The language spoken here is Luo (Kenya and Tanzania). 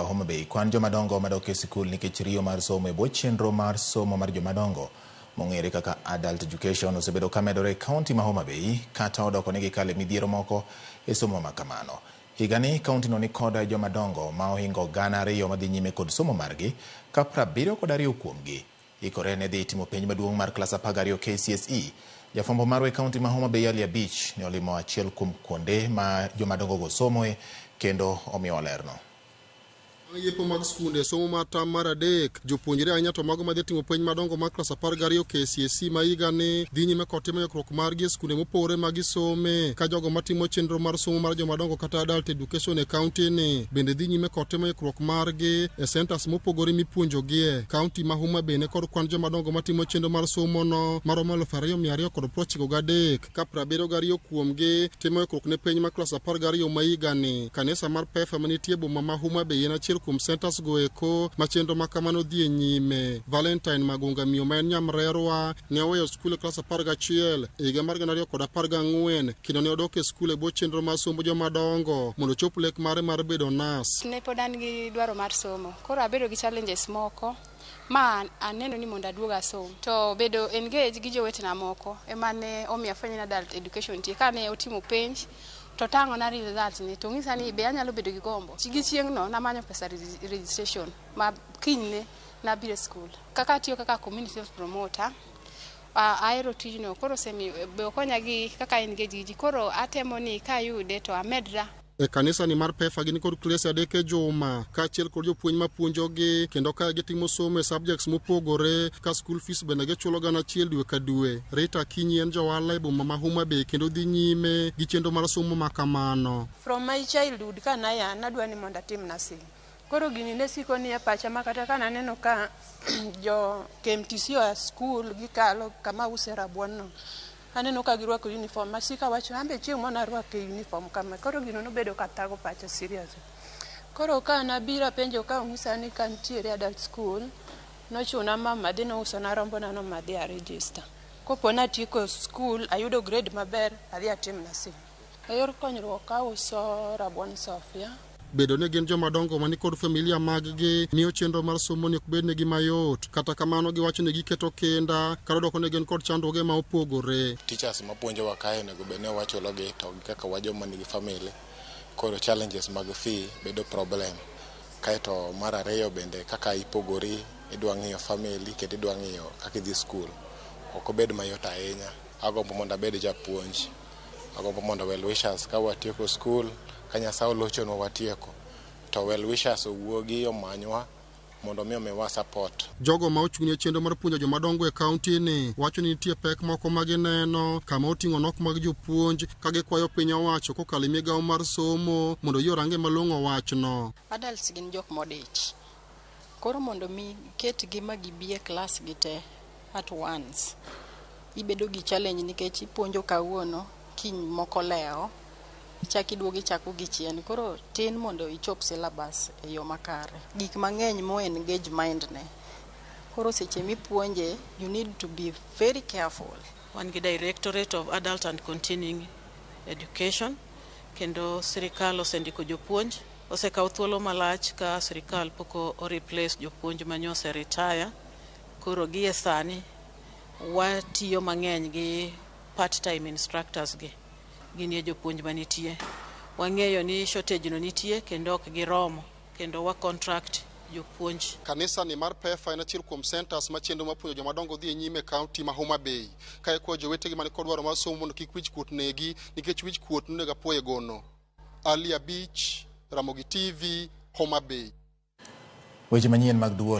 korka Homa Bay, kwan jomadongo madok e sikul nikech riyo mar somo e bwo chenro mar somo mar jomadongo mong'ere kaka Adult Education osebedo ka medore e kaunti ma Homa Bay kata odoko ni gikale midhiero moko e somo ma kamano. Higani kauntino ni kod jomadongo ma ohingo 2,000 madhi nyime kod somo margi ka 72 kuomgi ikore ne dhi timo penj maduong' mar klas 12 KCSE. Jafwambo marwa e kaunti ma Homa Bay Ali Abich ne olimo achiel kuom kuonde ma jomadongo go somoe kendo omiyowa lerno. Bang' yepo mag skunde somo mar tam mar adek, jopuonjre ahinya to mago madhi timo penj madongo mar klas 12 KCSE ma higani dhi nyime kod timo ikruok margi e skunde mopogore ma gisome, ka jogo matimo chenro mar somo mar jomadongo kata adult education e kaunti ni bende dhi nyime kod timo ikruok margi e centers mopogore mipuonjogie. Kaunti ma Homa Bay ne kod kwan jomadongo matimo chenro mar somo no maromo 2,293, ka 72 kuomgi timo ikruok ne penj mar klas 12 ma higani. Kanisa mar PEFA manitie e boma ma Homa Bay en achiel kuom centers go eko ma chenro ma kamano dhi e nyime. Valentine Magunga miyo ma en nyamrerwa ne oweyo skul e klas 11 e higa mar 2014 kendo ne odok e skul e bwo chenro mar somb jomadongo mondo ochop lek mare mar bedo nas. Ne pod an gi dwaro mar somo, koro abedo gi challenges moko ma aneno ni mondo aduog asom. To bedo engage gi jowetena moko ema ne omiyo afwenyo ni adult education nitie. Kane otimo penj to tang'ona results ne to ng'isa ni be anyalo bedo gi gombo. Gi chieng'no namanyo pesa registration ma kinyne nabiro e skul. Kaka atiyo kaka community health promoter, ahero tijno koro osemiyo be okonya gi kaka engage gi ji. Koro atemo ni kayude to amedra. E kanisa ni mar PEFA gin kod klese 3 e juma kaachiel kod jopuonj mapuonjogi kendo kae gitimo somo e subjects mopogore ka school fees bende gichulo 1,000 dwe ka dwe. Rita Akinyi en johala e boma ma Homa Bay kendo dhi nyime gi chenro mar somo ma kamano. From my childhood ka naya nadwa ni mondo atim nursing. Koro gini ne siko ni e pacha ma kata ka naneno ka jo KMTC oa school gikalo kama use rabuon no. Aneno ka girwako uniform masiko awacho an be chieng' moro narwak uniform kama. Koro gino nobedo ka thago pacha serious. Koro ka nabiro apenjo ka onyisa ni ka nitiere adult school, nochuna mama dhi nousona rombona no madhi a register. Kopo natieko school ayudo grade maber adhi atim nursing. E yor konyruok auso rabuon Sofia. Bedo ni gin jomadongo mani kod familia mag-gi miyo chenro mar somo ni ok bednegi mayot. Kata kamano giwacho ni giketo kinda kata odoko ni gin kod chandruoge ma opogore. Teachers mapuonjowa kae onego bed ni wachulogi to kaka wa joma nigi family koro challenges mag fee bedo problem. Kaeto mar ariyo bende kaka ipogori idwa ng'iyo family kendo idwa ng'iyo kaka idhi school ok obed mayot ahinya. Agombo mondo abed japuonj. Agombo mondo well wishers ka watieko school ka Nyasaye olochonwa watieko to well wishers owuogi omanywa mondo mi omiwa support. Jogo ma ochung' ne chenro mar puonjo jomadongo e kaunti ni wacho ni nitie pek moko ma gineno kama oting'o nok mag jopuonj ka gikwayo piny owacho kokalo e migawo mar somo mondo oyie orange malong'o wachno. Adults gin jok modich. Koro mondo mi ketgi ma gibi e klas gi te at once, ibedo gi challenge nikech ipuonjo kawuono, kiny moko lewo, ichako iduogo ichako gi chien. Koro tin mondo ichop syllabus e yo makare. Gik mang'eny mo engage mind ne. Koro seche mipuonje, you need to be very careful. Wan gi Directorate of Adult and Continuing Education kendo sirikal osendiko jopuonj. Osekawo thuolo malach ka sirikal pok o replace jopuonj manyose retire. Koro gie sani watiyo mang'eny gi part time instructors gi. Ginie jopuonj manitie. Wang'eyo ni shortage no nitie kendo ok giromo kendo wa contract jopuonj. Kanisa ni mar PEFA en achiel kuom centers ma chenro mar puonjo jomadongo dhi e nyime e kaunti ma Homa Bay. Ka ikwayo jowetegi man kod dwaro mar somo mondo kik wich kuot negi nikech wich kuot nonego apoyo e gono. Ali Abich, Ramogi TV, Homa Bay. Weche manyien mag duol.